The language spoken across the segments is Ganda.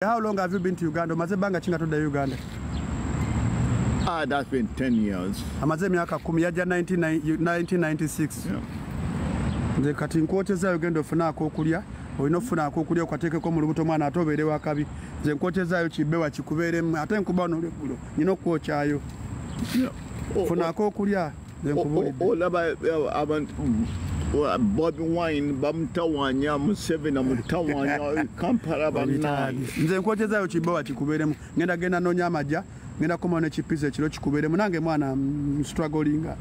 How long have you been to Uganda? Omaze ebbanga ki nga toddayo Uganda? Ah, that's been 10 years. Amaze emyaka 10, yajja 1996. Yeah. Nze kati nkwokyezaayo, genda ofune ak'okulya, olina okufuna ak'okulya okateekeko mu lubuto mwana ate obeere wakabi. Nze nkwokyezaayo kibbewa kikubeeremu, ate nkuba wano olweggulo, nnina okukwokyayo. Yeah. Funa ak'okulya, nze nkubuulidde. Olaba abantu Bobi Wine bamutawanya, Museveni amutawanya, Kampala bannange. Nze nkwokyezaayo kibbewa kikubeeremu, ngenda genda noonya amagya, ngenda kukomawo ne kipiza ekiro kikubeeremu, nange mwana strugglinga.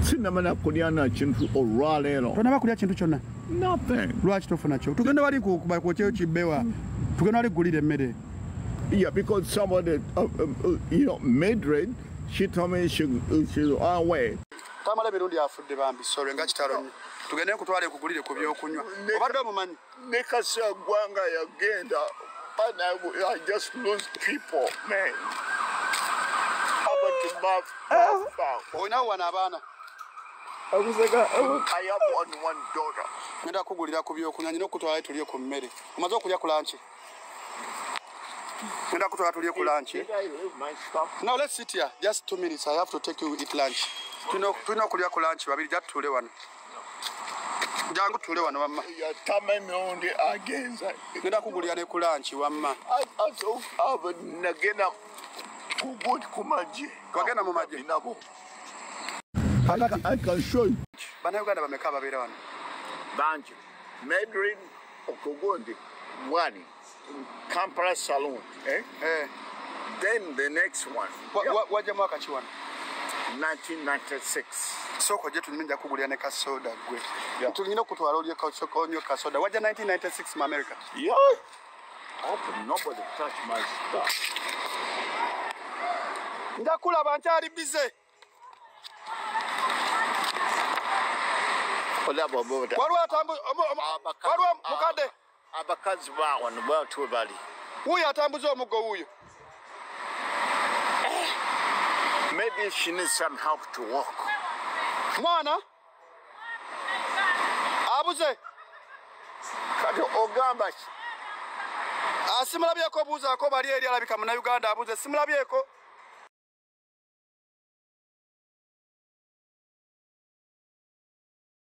Sinamala kulya na kintu olwaleero. Tonaba kulya kintu kyonna? Nothing. Lwaki tofuna kyo? Tugenda wali bakwokyeyo kibbewa, tugenda wali kugulira emmere. Yeah, because somebody, you know, Madrid, she told me she's on way. Tamala Mirundi afudde bambi, sorry, nga kitalo nnyo. Tugende nkutwale nkugulire ku byokunywa. Obadde omumanyi? Ne Kasirye Ggwanga yagenda, but I just lose people, man. Abantu bafa. Olinawo wano abaana? I have only one daughter. Ngenda kukugulira ku byokunywa, nnina okukutwalayo tulye ku mmere. Omaze okulya ku lunch? Ngenda kutwala tulye ku lunch. Did I leave my stuff? Now let's sit here. Just 2 minutes. I have to take you eat lunch. Tulina okulya ku lunch babiri, jja tutuule wano. Jangu tutuule wano wamma. Tamale Mirundi agenza. Ngenda kukugulira ne ku lunch wamma. Nagenda ku magye. Wagenda mu magye? Nabo. I can show you. Bannayuganda bameka ababeera wano? Bangi. Madrid, Okugundi, one. Kampala Saloon. Eh? Eh. Then the next one. Wajja mwaka ki wano? 1996. Sooka ojje tunyume, nja kukugulira ne kasoda gwe. Yeah. Tulina okutwala olye onywe kasoda. Wajja 1996 mu America. Yeah. I hope nobody touch my stuff. Nja kulaba nkyali busy. Olaba oba- Waliwo waliwo mukadde. Abakazi baawano bwatwe bali. Wuuyo atambuza omuggo wuuyo. Maybe she needs some help to walk. Mwana abuze. Kati ogamba ki? Simulabyeko, buuzaako bali eri alabika munnayuganda abuze, simulabyeko.